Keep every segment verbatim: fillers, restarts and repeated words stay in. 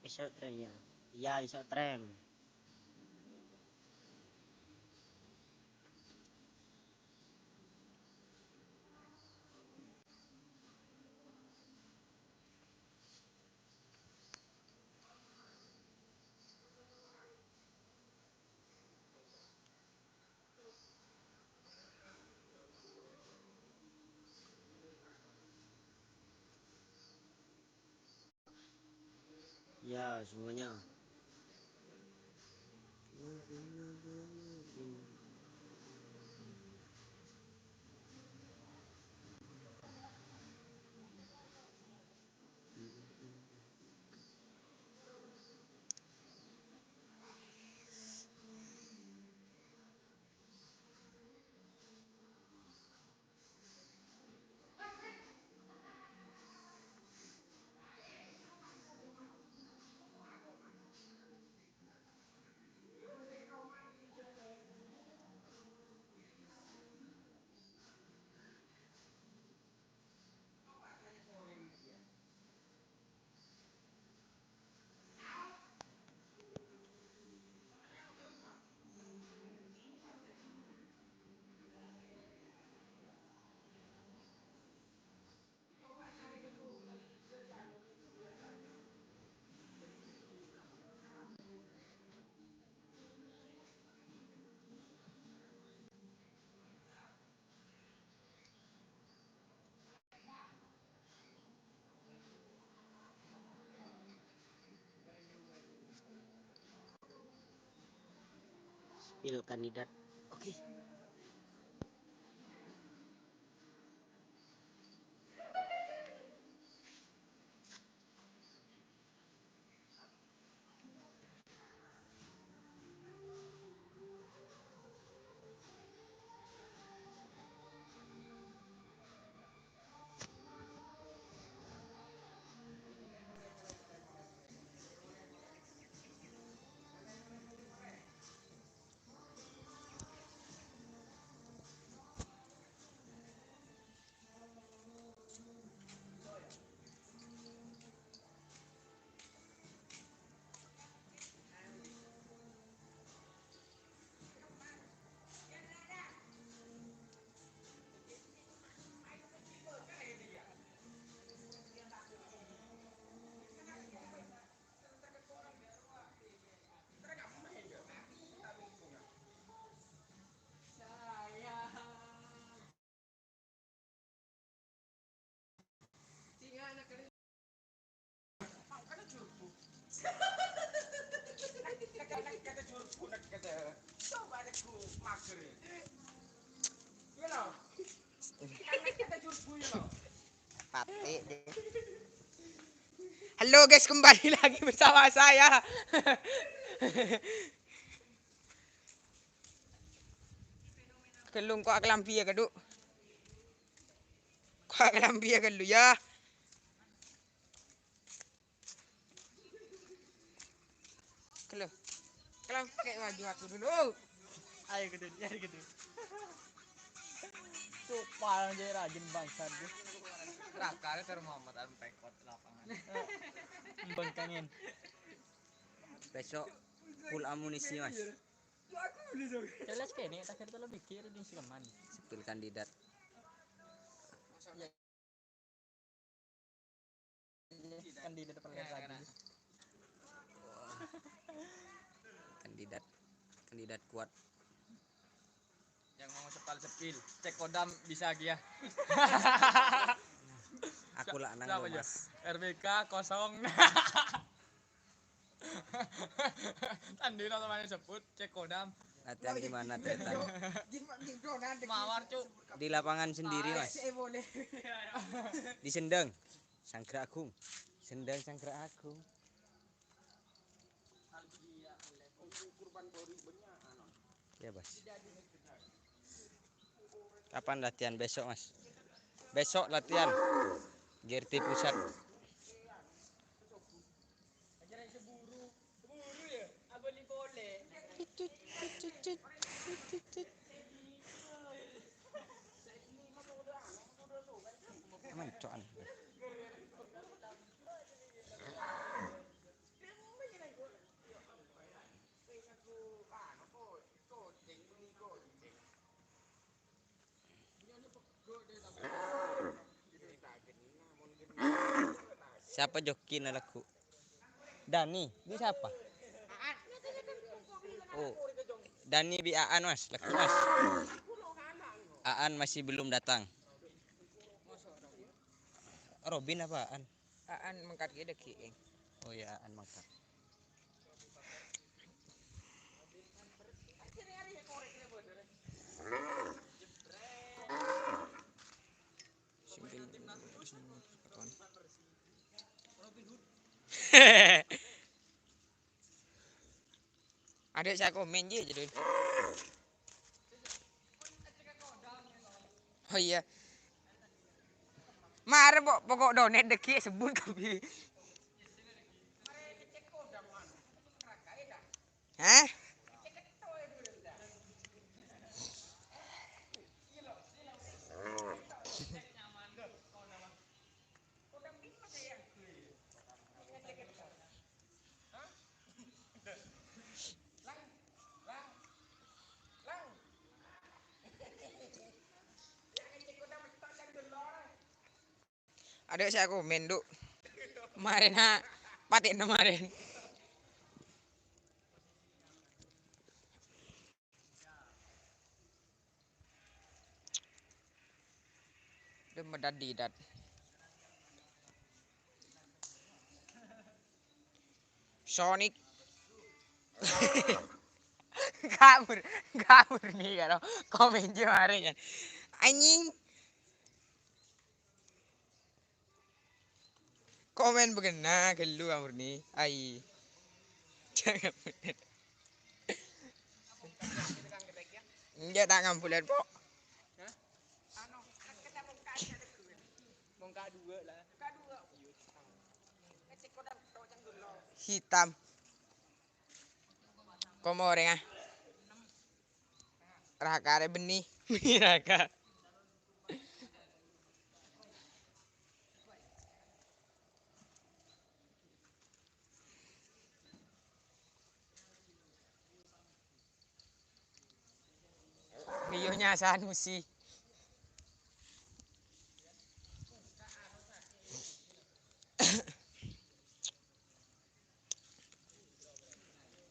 Iso trem, ya. Iya, iso trem. Ya, semuanya. Spill kandidat. Oke. Pate deh. Halo guys, kembali lagi bersama saya. Ghâllu, engko' akalambhi ya, Kadu. Engko' akalambhi ya, ghâllu ya. Ghâllu. Kalau pakai baju aku dulu. Ayo, Kadu, ayo, Kadu. Cupal aja rajin bangsat tuh. Rakale terus Muhammad Alam pekot lapangan. Bengkangin. Besok full amunisi, Mas. Jelas kene, tak kira terlalu pikir di si Leman. Spill kandidat. Kandidat peler lagi. Kandidat, kandidat kuat. Yang mau sepal sepil, cek kodam bisa dia. Aku lah nang siapa aja? Mas. R B K kosong. Tandina teman sebut, cek kodam. Latihan di mana, Tretan? Mawar, Cuk. Di lapangan sendiri, Mas. Di Sendang. Sanggra Agung. Sendang Sanggra Agung. Ya, Bos. Kapan latihan? Besok, Mas. Besok latihan. G R T pusat. Mencoan. Sapa jokkina lagu? Dani, bi' sapa? Oh, Dani bi' Aan, Mas. Lagu, Mas. Aan masih belum datang. Robin apa Aan? Aan mangkat ki dâgghi'. Oh ya, Aan mangkat. Adâ' sè akomen jiyâ, jâ, Dul. Oh iyâ. Marè po-, poko' donat dâgghi' èsebbhut kabbhi. Hah? Adâ' sè akomen, Du. Marèna, patèna marèn. Dâ' medhâddhi, Dat. Sonic. Kabur, kabur nih kalau komen jiyâ marèn, ya. Anjing. Komen bâkèna ghâllu amorni. Ai. Jangan bener. Enjâ' ta' ngambulân, Po'. Hitam. Komo orèng, ah. Raka arè bânnè. Raka. Iyo nyasan musi.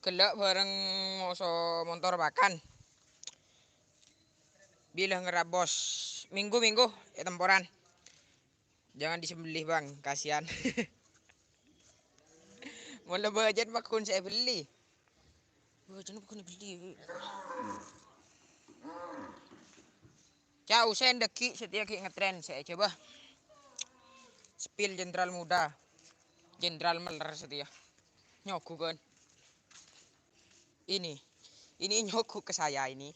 Ghellâ' bhâreng moso montor pakan. Bilâ ngerabos minggu-minggu è temporan. Jangan disembelih, Bang, kasihan. Mon la bâjâna pagghun sè èbelli. Bâjâna pagghun èbelli. Ca' Usen dâgghi' satèya ghi' ngetren sè èjâbâ. Spill Jenderal Muda. Jenderal Meller satèya. Nyoghuk kan. Ini. Ini nyoghuk ke saya ini.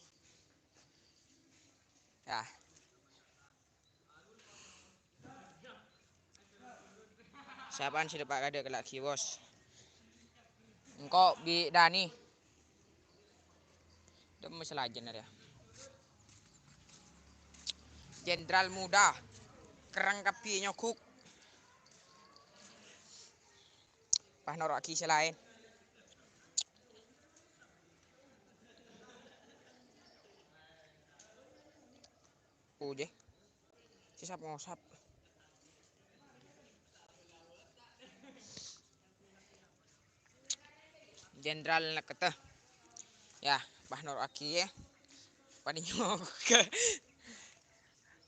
Ya. Sapa'an sè dâpa' kadâ' kala' ghi, Bos? Engko' bi' Dani. Dâmma salajânna rèya. Jenderal Muda. Kerrang kabbhi nyoghuk. Pas noro'aghi sè laèn. Uje. Sè sap-ngosap. Jenderal Nekete. Ya, pas noro'aghi ya. Padâ nyoghuk.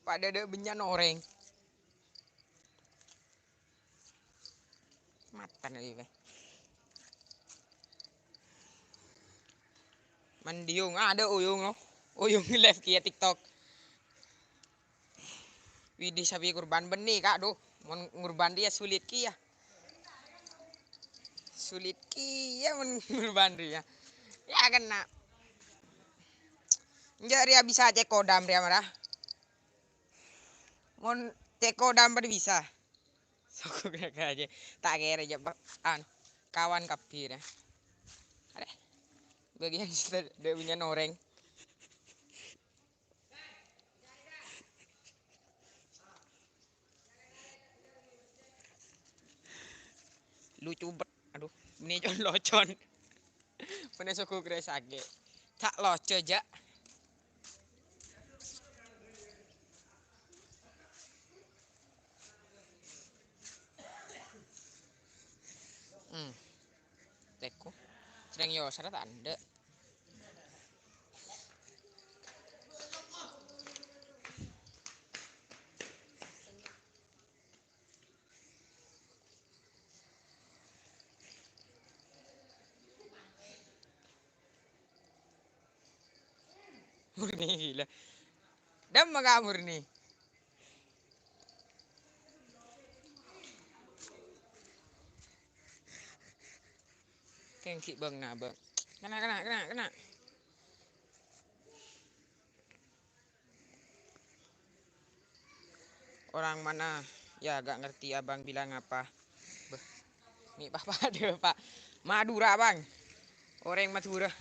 Padâ dâ' bânnya'na orèng. Matan lagi, Bang. Mandiung, ah, adâ' oyong, no. Oyong live kèya TikTok. Widih, sapi kurban bânnè, Kak, duh. Mon ngurban rèya sulit kèya. Sulit kèya mon ngurban rèya. Ya, kèna. Enjâ' rèya bisa cèk kodam rèya, mara. Mon cèk kodam padâ bisa. Soko kèra aja. Ta' kèra aja, Pak. Anu, kawan kabbhi, ya. Arè. Bâgiyân sè dâ' bânnya'na orèng. Lucu bet. Aduh, mènè con-locon. Mènè soko kèra sakè'. Ta' loco, jâ'. Hmm. Tèko. Sèrèng yo sara ta' endâ'. Murni gila. Dâmma ka Murni. Kèng ghi' bâng na, bâng. Kena, kena, kena, kena. Orang mana? Ya, gak ngerti abang bilang apa. Beh, mi' pa-, padâ, Pak. Madura, Bang. Orèng Madura.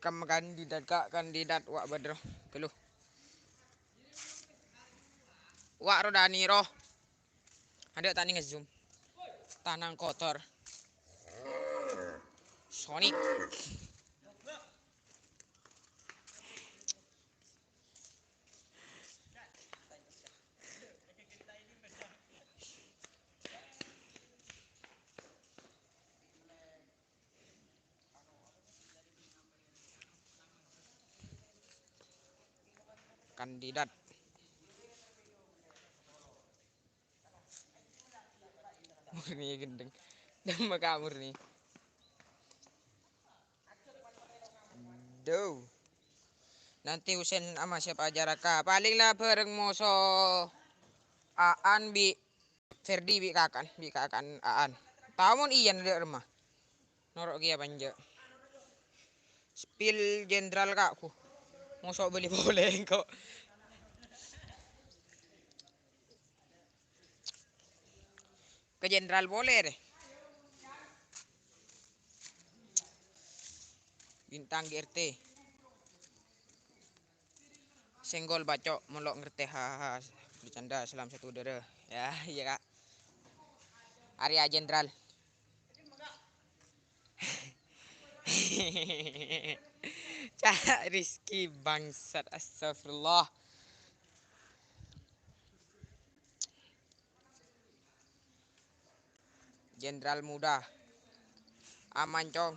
Kam kandidat, Kak, kandidat. Wa' bâdâ. Ghâllu. Wa' rodani, roh. Adâ' ta' nèng zoom. Tanang kotor. Sonic. Kandidat. Murni gendeng. Dâmma ka Murni. Duh. Nanti Husen ama siapa aja raka. Paling la bhâreng moso Aan bi' Ferdi bi' kakan, bi' kakan Aan. Tao mon Iyan dâ' remma. Noro' kèya panja. Spill Jenderal, Kak, ku. Moso bâli polè engko'. Ka Jenderal polè, rè. Bintang G R T. Senggol bacok, mon lo' ngertè, ha, ha, ha. Bercanda, salam satu udara. Ya, iya, Kak. Arya Jenderal. Cak Rizky bangsat, astagfirullah. Jenderal muda. Aman, Cong.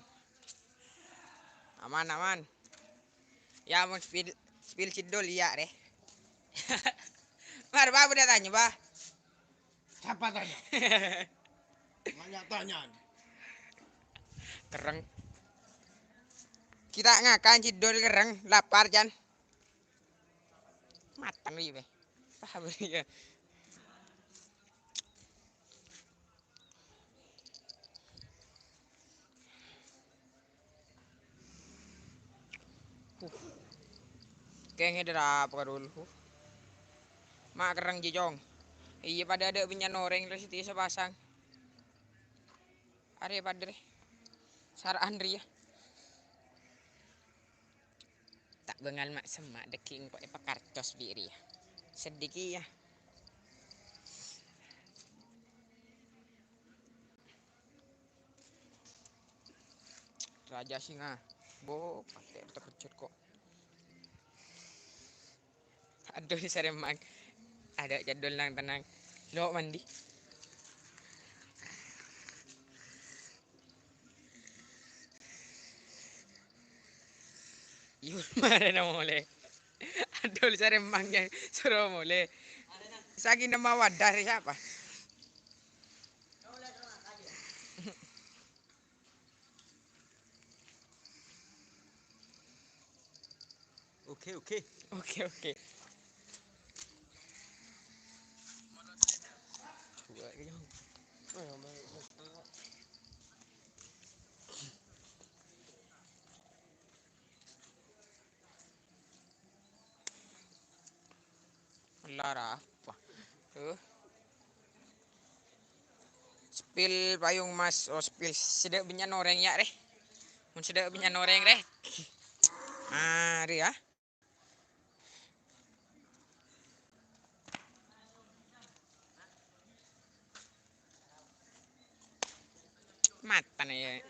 Aman, aman. Ya, mau spill, spill cendol, iya, rè. Mar, Bah, udah tanya, Bah. Siapa tanya? Banyak tanyaan. Kerrèng. Kita ngakan cendol kerrèng, lapar, Jan. Mateng, wi, weh. Paham, ya. Huh. Kèngèng dârâ apa kadhul, huh. Ma' kerrèng jiyâ, Cong. Iyâ, padâ adâ' bânnya'na orèng rè sè tèsa pasang. Arè padâ rè. Sara'an rèya. Ta' bângal ma'-semma' dâgghi' engko' èpakarcos bi' rèya. Seddi kèya. Raja Singa. Bo, patè' terkejut kok. Adhul sarèmang. Adâ' cendol nang tennang. Lo' mandi. Yun, marèna molè. Adhul sarèmang, soro molè. Sakinah mawaddah rè sapa? Oke, oke. Oke, oke. Lara apa? Tuh. Spill payung emas, oh, spill sedek bânnya' orèng ya, rè. Mun sedek bânnya' orèng, rè. Mari ya. Matana ya.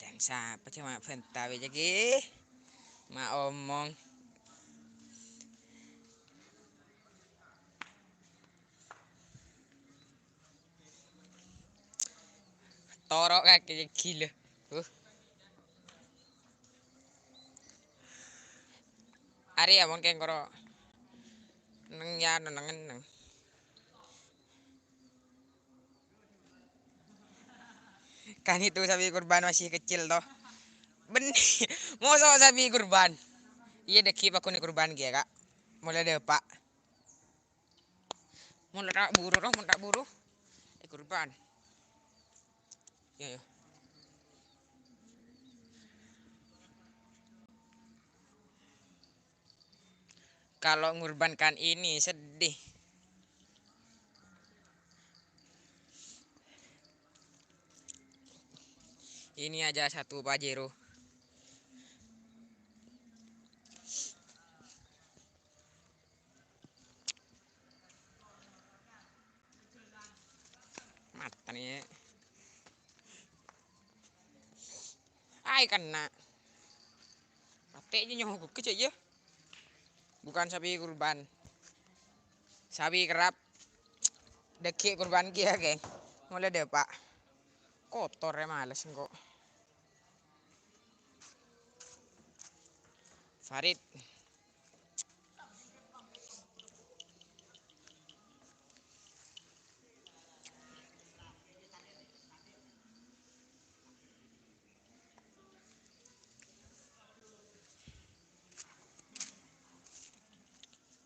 Dan sapa cuma bentawi jagi? Ma omong. Toro' kakè gila. Uh. Arè ya mungkin koro neng ya nenengen neng. Kan itu sapi kurban masih kecil toh. Benne, mosok sapi kurban. Iyâ, dhâggi' paghun kurban kèya, Kak. Molaè dâpa'. Mon ta' buru roh, mon ta' buru. Eh, kurban. Iyâ, iyâ. Kalau ngurbankan ini, sedih. Ini aja satu Pajero. Matèn, yâ. Ay, kènè'. Matè' jâ nyo'on ghugghâ jâ, yâ. Bukan sapi kurban. Sapi kerrap. Dhâggi' kurban kèya, geng. Molaè dâpa'. Kotor yâ, males engko'. Farid.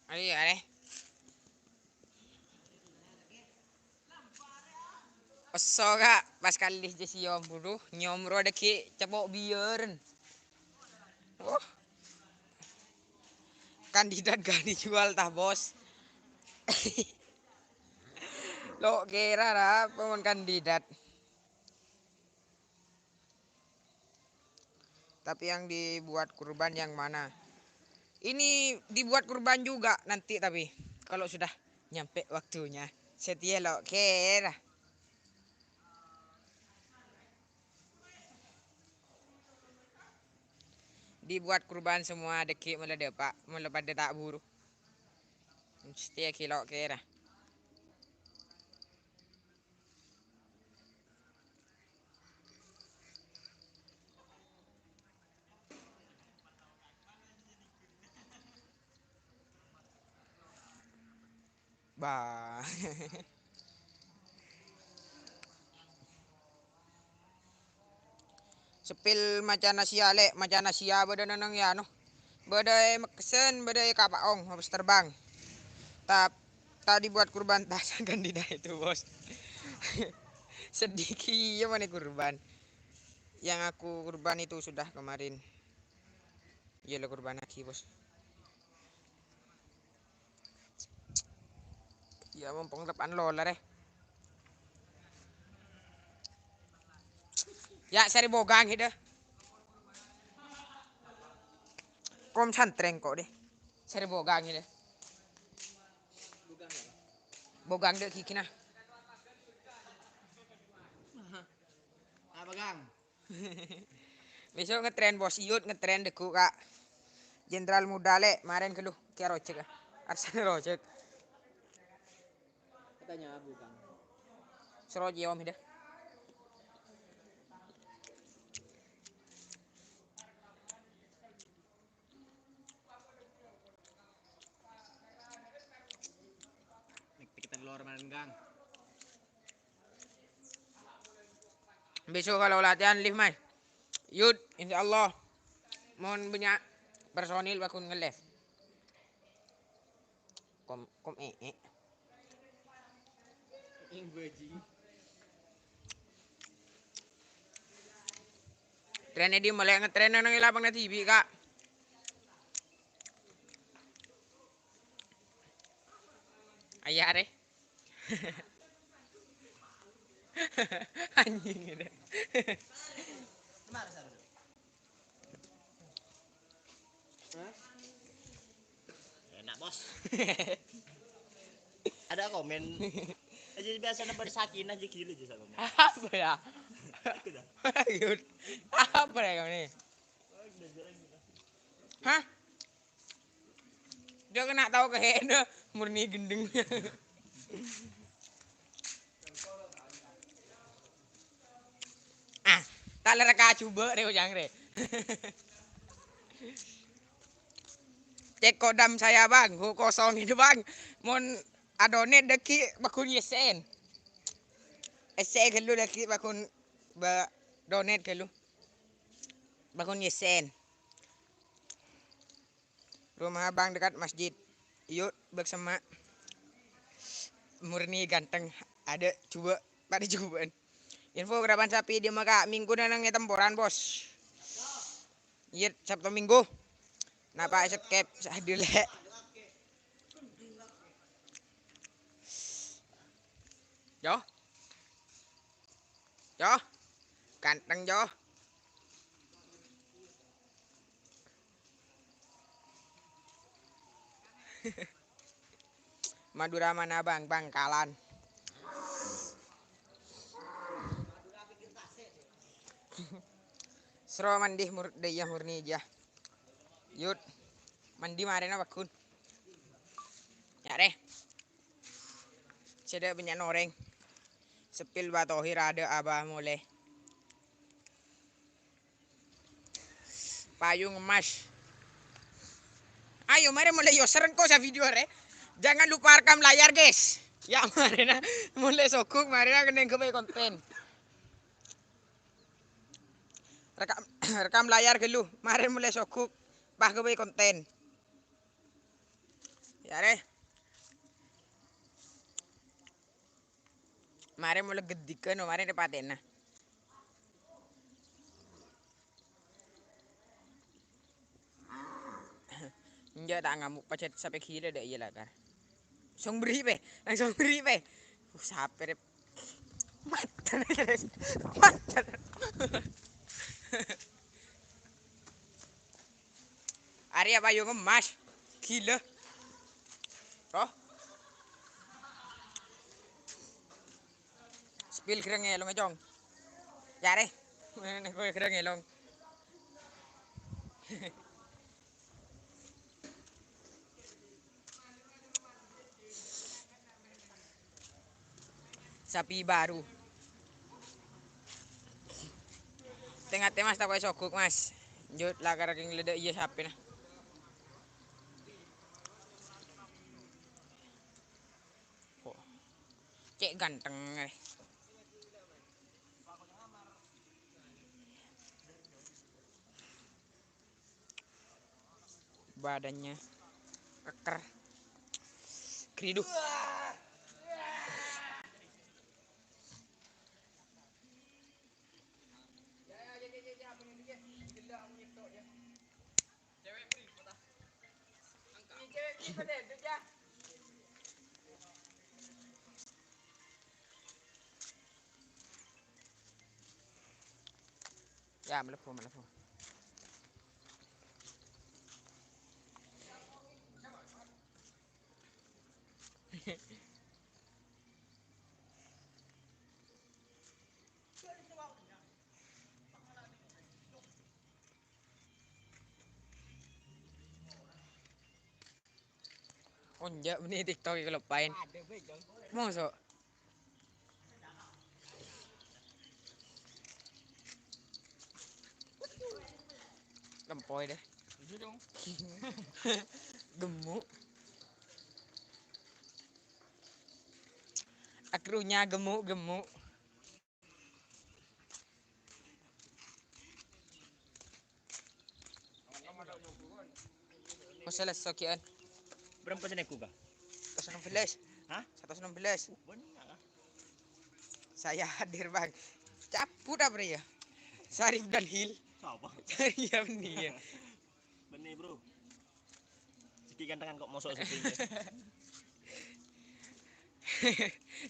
Ayo, are. Esso, Kak, pas kalè jâ siyom, buru, nyomro dhâggi' cepo' biyârân. Wah. Kandidat ghâni juwâl tah, Bos. Lo' kèra ra, pamon kandidat. Tapi yang dibuat kurban yang mana? Ini dibuat kurban juga nanti, tapi kalau sudah nyampe waktunya. Setia lo' kèra. Dibuat kurban semua dhâggi' molaè dâpa', molaè padâ ta' buru. Setia lo' kèra. Bah. Sepil macana sia, Lè', macana sia bâdâ neng-enneng yâ, no. Bâdâ è Mekkesen, bâdâ è Kapaong, habis terbang. Tap-, tadi buat kurban tasan kandidat itu, Bos. Sedih kèya mana kurban. Yang aku kurban itu sudah kemarin. Iyâ la kurban lagi, Bos. Ya, mumpung depan lolar, eh. Ya, sari bogang gitu. Kom santreng kok deh. Sari bogang gitu. Bogang deh gigi nah. Apa, Gang? Besok ngetren, Bos. Iyut ngetren deggu, Kak. Jenderal muda, Lè', marèn ghâllu. Kèya rojek, ah. Arsana rojek. Katanya Abu, Kang. Sero jiyom, deh. Nek kita keluar marèn, Gang. Besok kalau latihan live, Mas. Yud, insyaallah. Mon bânnya' personil, paghun nge-live. Kom, kom, eh, eh. Ing bajing. Trènè dhi' molaè ngetren nang lapangan dhibi', Kak. Ayah, arè. Anjing ini. Hah? Enak, Bos. Ada komen. Aja biasa nambah sakinah aja gila aja sama. Apa ya? Aku dah. Apa ya kamu nih? Hah? Dia kena tahu ke Hena, murni gendeng. Ta' lèrè kajhubâ' rè, ojang rè. Cek kodam saya, Bang. Hu, kosong ini, Bang. Mon adonate dâgghi' pagghun yesen. Esse ghâllu dâgghi' pagghun ba-, donate ghâllu. Pagghun yesen. Rumah abang dekat masjid. Yuk, bâk semma'. Murni ganteng. Ada jhubâ', padâ jhubâ'ân. Info karapan sapi di Mekah minggu nang è temporan, Bos. Iyâ, Sabtu Minggu. Napa esot kep sadulè. Yo. Yo. Ganteng, yo. Madura mana, Bang? Bangkalan. Sro mandi mur-, dâ' iyâ murni jâ. Yut. Mandi marèna pagghun. Yâ, rè. Sèdâ bânnya' orèng. Sepil bâtohir adâ' abâ molè. Payung emas. Ayo, marè molè yo, serengko sa video rè. Jangan lupa rekam layar, guys. Ya, marèna molè sogok, marèna kennèng ghâbây konten. Rekam, rekam layar ghâllu, marè molè sogok, pas ghâbây konten. Ya, rè. Marè molè ghâddhigân, marè rè patèna. Enjâ' ta' ngamuk, pajhât sapè ghilâ dâ' iyâ lakar. Langsung berri' pè, langsung berri' pè. Uh, sapè rè. Mata, mata. Arèya payung emas. Ghilâ. Roh. Sepil ghârâng èlong, Cong. Yâ, rè. Kowe ghârâng èlong. Sapi baru. Tè-ngatè, Mas, tako'è sogok, Mas. Njut lakar kèng ledda' iyâ sapèna. Oh. Cè' ganteng, eh. Badannya keker. Keridu. Ya, mlebu, mlebu. Onja' bânnè TikTok è kaloppaèn. Mosok. Lempoy deh. Gemuk. Akrunya gemuk-gemuk. Masalah sokian. Berapa sene kuga? Seratus enam belas. Hah? Seratus enam belas. Banyak lah. Saya hadir, Bang. Cabut apa ya? Sarif dan Hil. Apa? Iya, bener. Bener, Bro. Siki gantengan kok mosok syuting.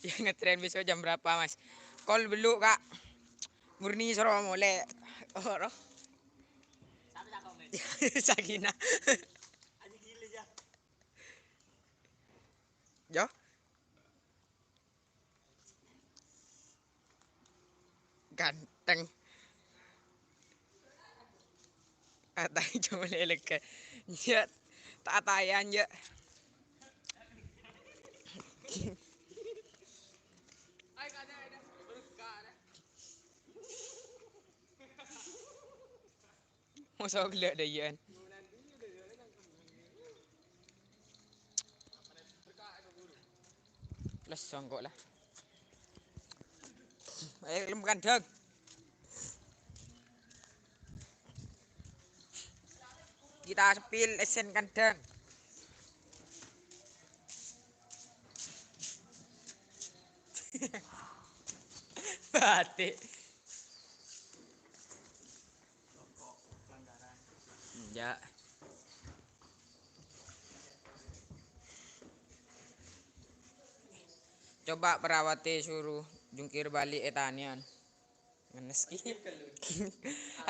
Ya, ngetren besok jam berapa, Mas? Call dulu, Kak. Murni soro mole. Oro. Sakinah. Yo. Ganteng. Atay cuma lelek. Ya, tatayan ya. Mosok gellâ' dâ' iyâ'ân. Lessong kok lah. Ayo, lem kandhâng. Kita spill esen kandhâng. Batik. Enjâ'. Coba perawatè soro jungkir bali' è tanèyan. Ngenes ki.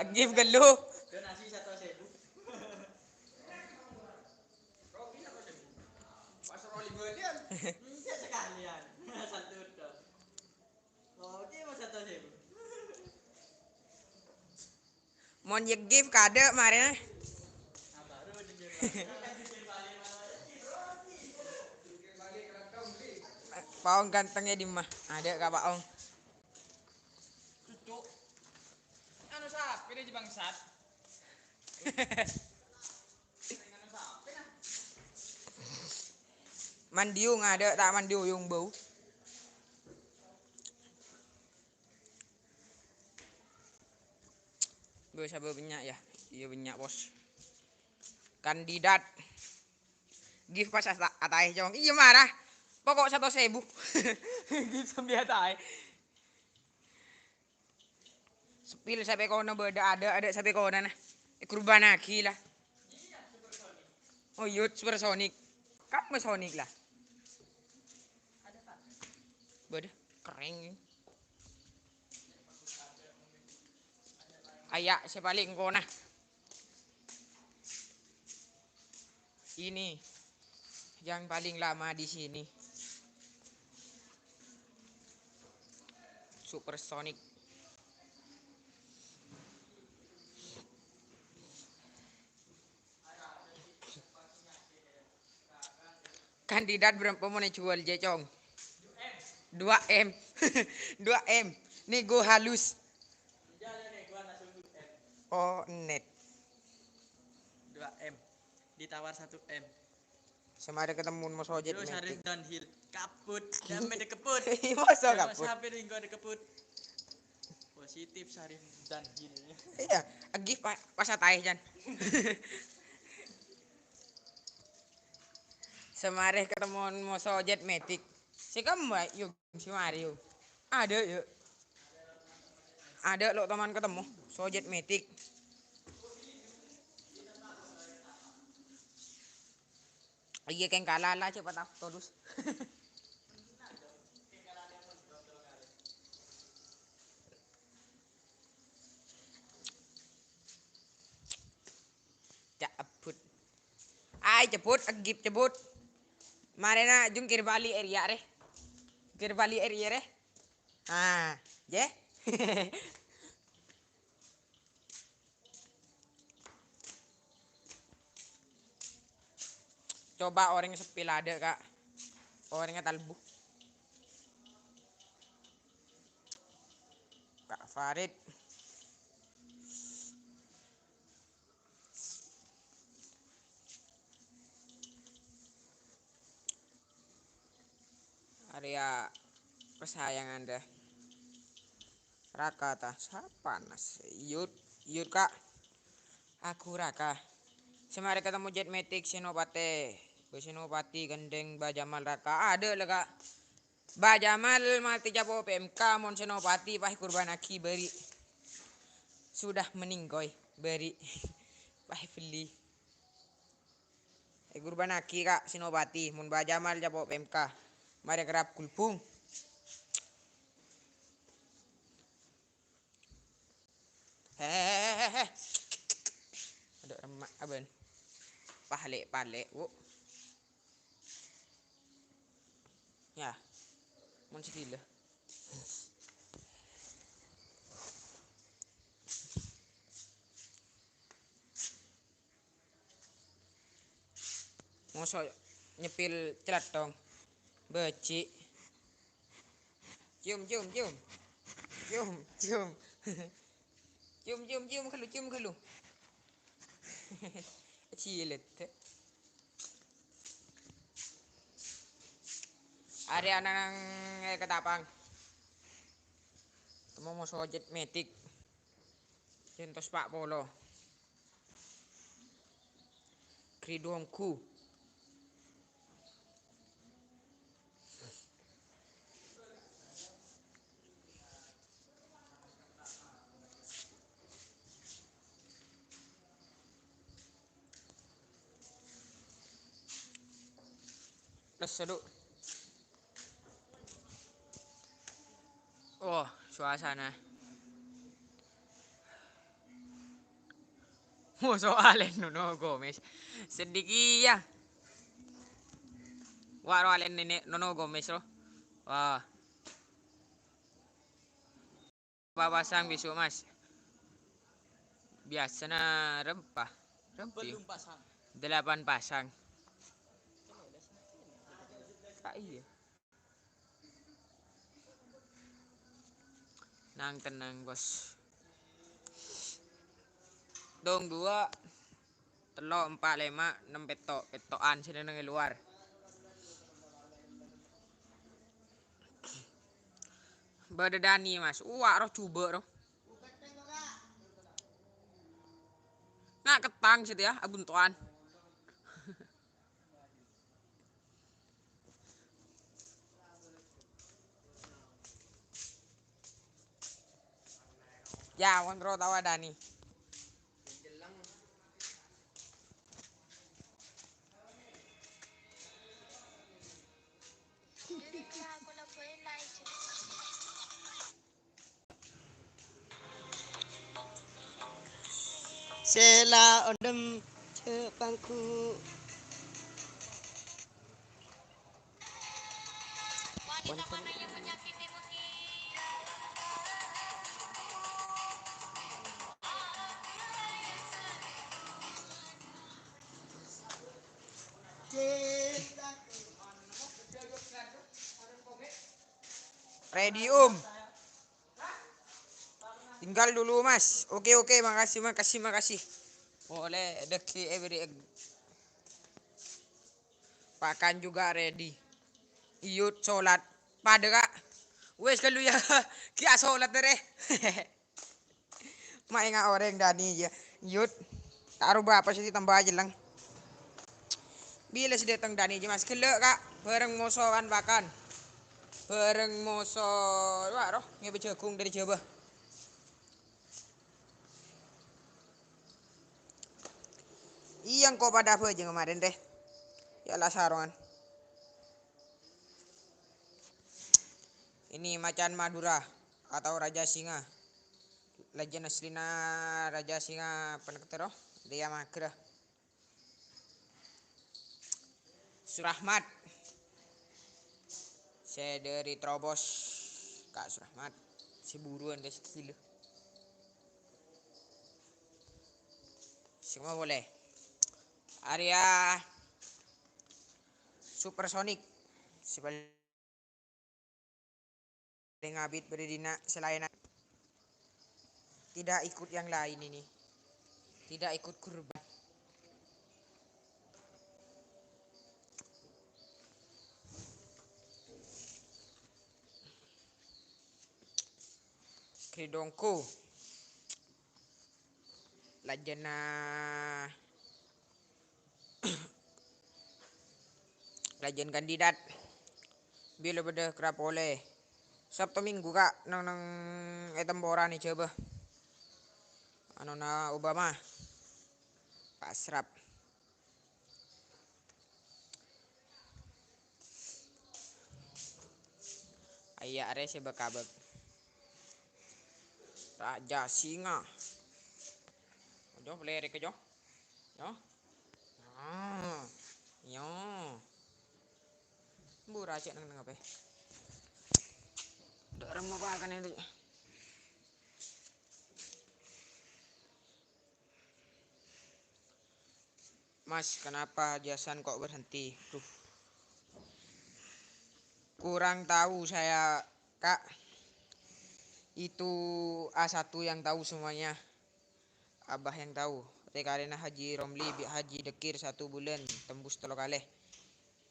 Agif ghâllu. Donasi seratus ribu. Pas roli balian. Enggak sekalian. Satu dong. Oke, Mas, satu ribu. Mon yegif kadâ' marèna. Pa'ong gantengngè dimma? Adâ' ka Pa'ong. Cucuk. Anu sapè rè, bangsat? Mandiung adâ' ta' mandiung bâu? Bâu sabâ bânnya' yâ? Iyâ bânnya', Bos. Kandidat. Gif pas ata-, ataè, Cong. Iyâ mara. Pokok seratus ribu. Gif sambi ataè. Spill sapè kona bâdâ, adâ', adâ' sapè kona na. Èkurbânnaghi la. Oh, iyâ, Supersonic. Kamma Sonic la. Bâdâ, kerrèng. Aya' sè palèng kona. Ini yang paling lama di sini. Supersonic. Kandidat bârâmpa mon èjhuwâl, Cong? Dua M. Dua M. Nego halus. Oh, net. Dua M. Ditawar satu M. Sè marè katemmon Mo Sojed. Yo, Sarif Metik. Downhill. Kaput. Damai ada keput. Masa kaput? Sampai minggu ada keput. Positif Sarif Downhill. Iyâ, agi pa-, pas ataè, Jan. Sè marè katemmon Mo Sojed Metik. Sè kemma, yo. Si Mario. Adâ', yuk. Adâ' lo' toman katemmon. Sojed Metik. Iyâ, kèng kala la, cepet todus. Ca'ebbut. Ai, cebbut, egip, cebbut. Marèna jungkir bali' è rèya, rè. Jungkir bali' è rèya, rè. Ah, jè. Coba orèng sepi ladâ', Kak. Orèngnga talbu. Kak Farid. Arèya kesayangan dâ. Raka ta, sapa nas? Yud, Yud, Kak. Aku Raka. Sè marè katemmon Jet Metik Senopati. Bâ Senopati ghendheng Bâ Jamal Raka. Adâ' la, Kak. Bâ Jamal matè capo' P M K, mon Senopati pas èkurbânnaghi bâri'. Sudah meninggoy bâri'. Pas èbelli. Èkurbânnaghi, Kak, Senopati, mon Bâ Jamal capo' P M K. Marè kerrap gulbung. He, he, he, he. Adâ' remma' abân. Palè'-palè', Bu. Yâ. Mon sè ghilâ. Mosok nyepil celathong. Bâji'. Cium, cium, cium. Cium, cium. Cium, cium, cium, ghâllu, cium, ghâllu. Cilet. Arè ana' nang è Ketapang. Temo moso Jet Matic. Jentos pa' polo. Kridongku. Lesso, Du. Oh, suasana. Moso alèn Nuno Gomez. Sedikit ya. Wah, ro alèn nènè' Nuno Gomez, ro. Wah. Berapa pasang besok, Mas? Biasana rempa. Rempa. Belum pasang. Delapan pasang. Kak, iya. Nang tenang, Bos. Dong dua, tello', empa', lèma', ennem petto'. Petto'an sè neng è luar. Bâdâ Dani, Mas. Uwa' ro jhubâ' ro. Na' kettang sè tèya, abunto'an. Ya, kontrol tawa Dani. Sè la ondhem jhâ' pangghu. Ready, Om. Tinggal dulu, Mas. Oke, oke, makasih, makasih, makasih. Boleh, deki every egg. Pakan juga ready. Iyut sholat. Pada, Kak. Wes, kalau ya, kia sholat deh. Ma' enga' orèng Dani, ya. Yut. Ta' roba apa sih, tambah aja, Leng. Bilâ sè dâteng Dani, ya, Mas? Ghellâ', Kak. Bhâreng moso kan pakan. Bhâreng moso. Wah, roh, ngèbâ jhâghung dâri Jhâbâ. Iyâ, engko' padâ bhâjâng kemarin, rè. Ya, la sarongan. Ini macan Madura atau Raja Singa. Lajân asllina Raja Singa Panèkter, oh, Dèya Magra. Surahmat. Sè dâri Trobos, Kak Surahmat. Sè buruan dâ' sè gila. Sè ma' boleh. Arèya Supersonic. Sè paling abit bâdâ dinna' sè laènna. Tidak ikut yang lain ini. Tidak ikut kurban. Oke, dongku. Lajânna, lajân kandidat. Bilâ bâdâ kra polè. Sabtu Minggu, Kak, neng, neng è temporan è Jhâbâ. Anona Obama. Pak Asrap. Ayya arè sè bâkabâk. Raja Singa. Ojo pelèrèk, ojo. Yo. Ah. Yo. Bu, racik neng-neng apa? Dâ' remma pakan itu. Mas, kenapa Jason kok berhenti? Duh. Kurang tahu saya, Kak. Itu A satu yang tahu semuanya. Abah yang tahu. Rè-karèna Haji Romli bi' Haji Dekir satu bulân tembus tello kalè.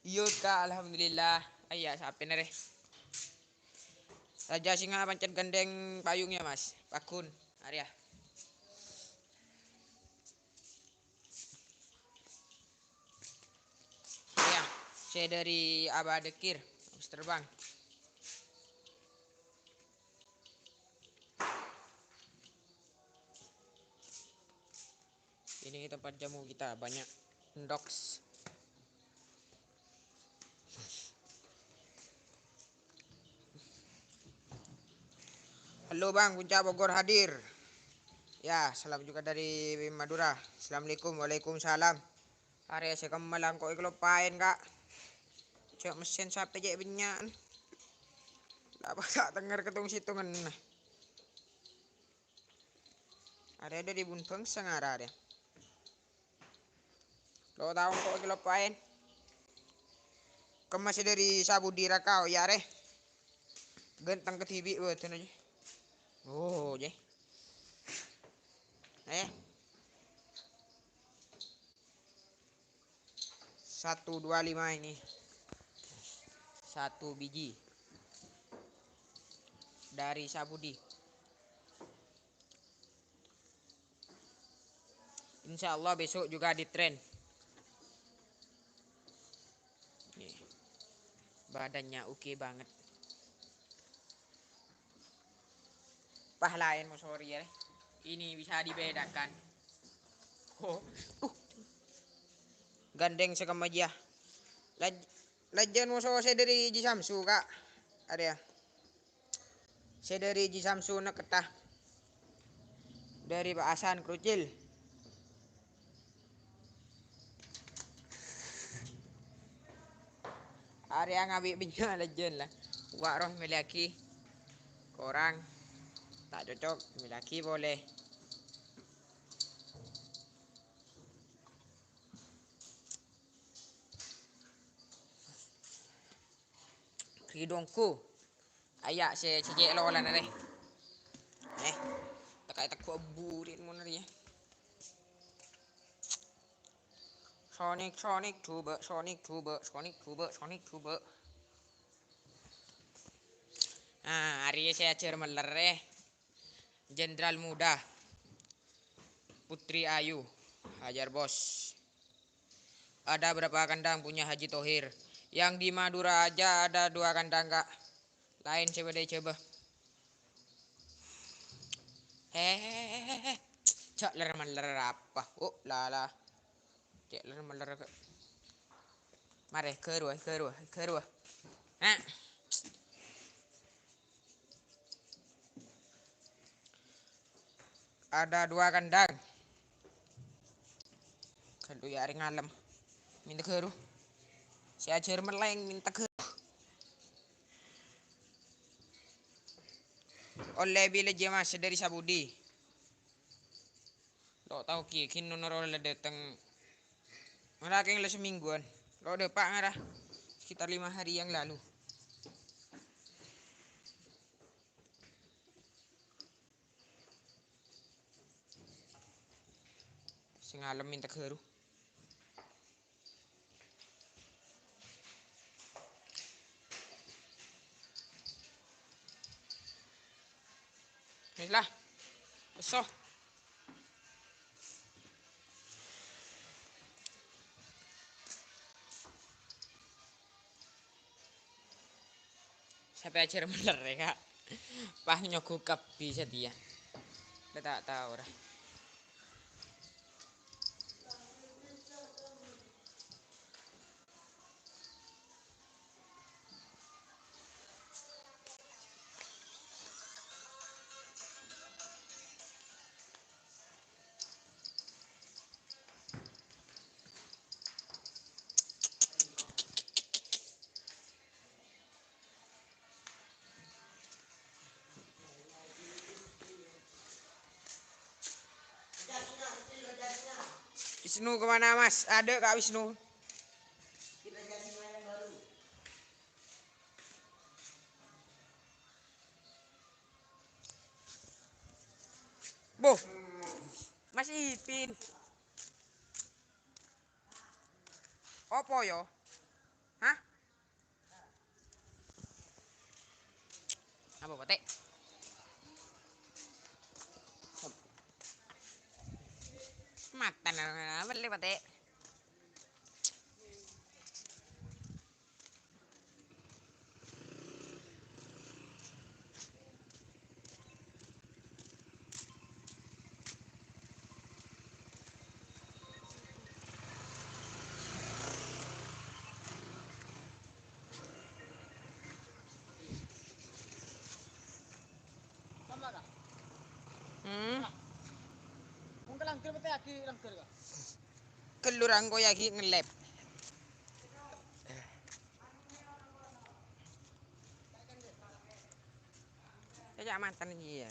Iyâ, Ka', alhamdulillah. Ayya, sapèna rè. Rajâ Singa pancèn ghândhèng payung, yâ, Mas. Pagghun. Arèya. Iyâ, sè dâri Aba Dekir, Mister Bang. Ini tempat jamu kita, banyak endoks. Halo, Bang, Puncak Bogor hadir. Ya, salam juga dari Madura. Assalamualaikum. Waalaikumsalam. Arè sè kemma langko' èkaloppaèn, Ka'. Jhâ' messen sapè cè' bânnya'an. La pas ta' tengnger ketong-settonganna. Arè dâri bun bângsa ngara arè. Lo' tao engko' èkaloppaèn. Kemma sè dâri Sabudi Rakao, yâ, rè. Ghânteng kadhibi' bâdhân, jâ. Oh, jâ. Eh. Satu dua lima ini. Satu biji. Dari Sabudi. Insya Allah besok juga di tren. Nih. Badannya oke banget. Pas laèn moso rèya, ini bisa dibedakan. Oh, uh. Ghândhèng sè kemma jiyâ. Laj-, lajân moso sè dâri Ji Samsu, Ka'. Arèya. Sè dâri Ji Samsu nèketta. Dâri Pak Hasan Krucil. Arèya ngabi' bânnya' lajân la. Wa' roh mèlèyaghi. Korang. Ta' cocok, mèlèyaghi polè. Ridongku. Aya' sè, sè cè' lolana rè. Eh, teka-, teko buri' mon rè, ya. Sonic, Sonic, coba, Sonic, coba, Sonic, coba, Sonic, coba. Ah, arèya sè ajhâr mellèr, eh. Jenderal Muda. Putri Ayu. Hajar, Bos. Ada berapa kandang punya Haji Tohir? Yang di Madura aja ada dua kandang, Kak. Laèn sè bâdâ è Jhâbâ. Hehehe. Jhâ' lèr-mellèr apa? Oh, la la. Jhâ' lèr-mellèr, Kak. Marè, ghâruwa, ghâruwa, ghâruwa. Nah. Ada dua kandang. Ghâllu ya arè ngalem. Mènta ghâru. Sè ajhâr mellèng mènta ghâru. Ollè bilâ jiyâ, Mas, dâri Sabudi. Lo' tao ghi, ghi noro' la dâteng. Ngara kèng la samèngguwân. Lo' dâpa' ngara. Sekitar lima hari yang lalu. Sè ngalem mènta ghâru. Wis lah. Peso. Sapè ajhâr mellèr, Kak. Pas nyogok kabbhi satèya. La ta' tao ra. Wisnu kemana, Mas? Ada, Kak Wisnu. Boh, Mas Ipin. Apa ya? Hah? Apa, Pate'? Matana bâli, Pate'. Hmm. Ghâllu rangko ya, ghi' ngellep. Kecamatan iya.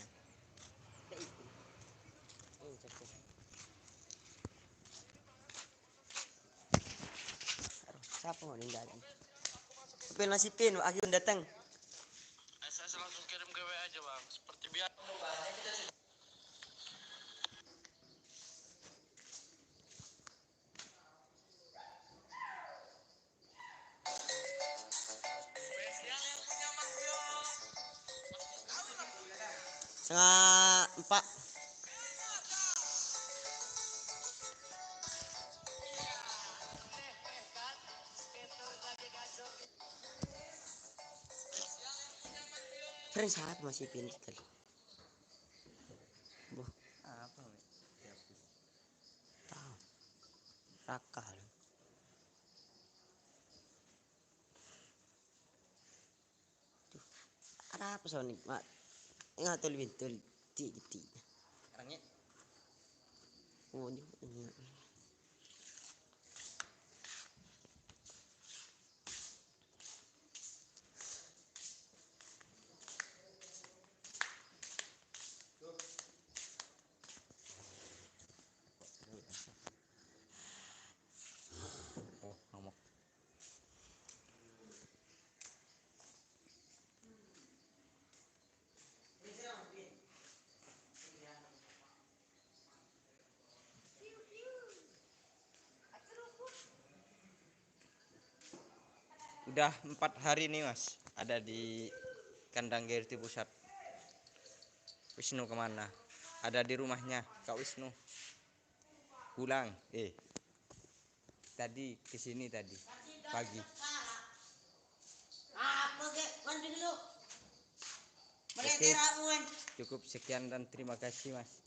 Sapa mau ninggalin? Pin masih pin, akhirnya datang. S S langsung kirim ke W A aja, Bang. Seperti biasa. Setengah empat. Prank sapa masih pinter? Boh. Apa, Mek? Tahu. Rakal. Duh, arapa Sonic, Mak? Ngatul bintul, ti, ti. Rengit. Oh, ini. Oh, ngomong. Udah empat hari nih, Mas, ada di kandang G R T pusat. Wisnu kemana? Ada di rumahnya, Kak Wisnu. Pulang, eh. Tadi ke sini tadi, pagi. Apa, Kek? Mandi dulu. Oke. Cukup sekian dan terima kasih, Mas.